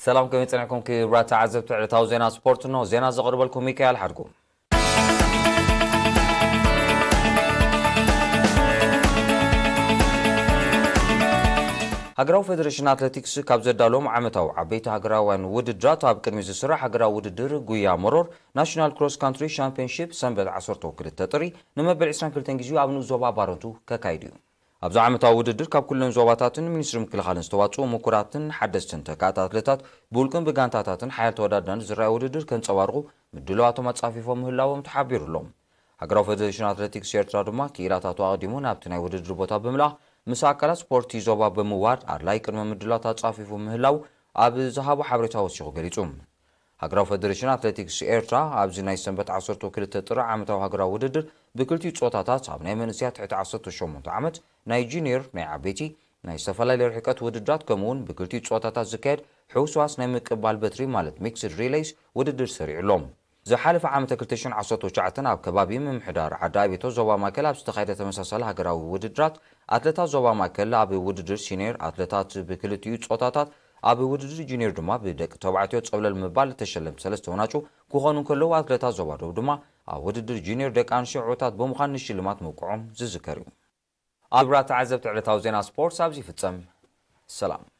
ሰላም፣ ከመይ ጸኒሕኩም ክቡራት ተዓዘብቲ ዕለታዊ ዜና ስፖርት? እንሆ ዜና ዘቕርበልኩም ሚካኤል ሓድጉ። ሃገራዊ ፌደሬሽን ኣትሌቲክስ ካብ ዘዳለዎም ዓመታዊ ዓበይቲ ሃገራውያን ውድድራት ኣብ ቅድሚ ዝስራሕ ሃገራዊ ውድድር ጉያ መሮር ናሽናል ክሮስ ካንትሪ ሻምፒዮንሺፕ ሰንበት ዓሰርተ ክልተ ጥሪ ንመበል ዕስራን ክልተን ግዜኡ ኣብ ንኡስ ዞባ ባረንቱ ከካይድ እዩ። ኣብዚ ዓመታዊ ውድድር ካብ ኩለን ዞባታትን ሚኒስትሪ ምክልኻልን ዝተዋፅኡ ምኩራትን ሓደስትን ተካእቲ ኣትሌታት ብውልቅን ብጋንታታትን ሓያል ተወዳዳሪን ዝረኣዩ ውድድር ከንፀባርቑ ምድላዋቶም ኣፃፊፎም ምህላዎም ተሓቢሩ ኣሎ። ሃገራዊ ፌደሬሽን ኣትሌቲክስ ኤርትራ ድማ ክኢላታቱ ኣቕዲሙ ናብቲ ናይ ውድድር ቦታ ብምልኣኽ ምስ ኣካላት ስፖርቲ ዞባ ብምውሃድ ኣድላይ ቅድመ ምድላዋት ኣፃፊፉ ምህላው ኣብ ዝሃቦ ሓበሬታ ወሲኹ ገሊጹ። ሃገራዊ ፌደሬሽን ኣትሌቲክስ ኤርትራ ኣብዚ ናይ ሰንበት ዓሰርተ ክልተ ጥሪ ዓመታዊ ሃገራዊ ውድድር ብክልቲኡ ጾታታት ኣብ ናይ መንእሰያት ትሕቲ ዓሰርተ ሸሞንተ ዓመት፣ ናይ ጁኒየር፣ ናይ ዓበይቲ፣ ናይ ዝተፈላለየ ርሕቀት ውድድራት ከምኡውን ብክልቲኡ ጾታታት ዝካየድ ሕውስዋስ ናይ ምቅባል በትሪ ማለት ሚክስድ ሪሌይስ ውድድር ሰሪዑ ኣሎ። ዝሓለፈ ዓመተ ክልተ ሽሕን ዓሰርተ ትሽዓተን ኣብ ከባቢ ምምሕዳር ዓዲ ኣቤቶ ዞባ ማእከል ኣብ ዝተኻየደ ተመሳሳሊ ሃገራዊ ውድድራት ኣትሌታት ዞባ ማእከል ኣብ ውድድር ሲኒየር ኣትሌታት ብክልቲኡ ጾታታት ኣብ ውድድር ጁኒየር ድማ ብደቂ ተባዕትዮ ጸብለል ምባል ተሸለምቲ ሰለስተ ወናጩ ክኾኑ እንከለዉ ኣትሌታት ዞባ ደቡብ ድማ ኣብ ውድድር ጁኒየር ደቂ ኣንስትዮ ዕዉታት ብምዃን ንሽልማት ምብቅዖም ዝዝከር እዩ። ክቡራት ተዓዘብቲ ዕለታዊ ዜና ስፖርት ኣብዚ ይፍጸም። ሰላም።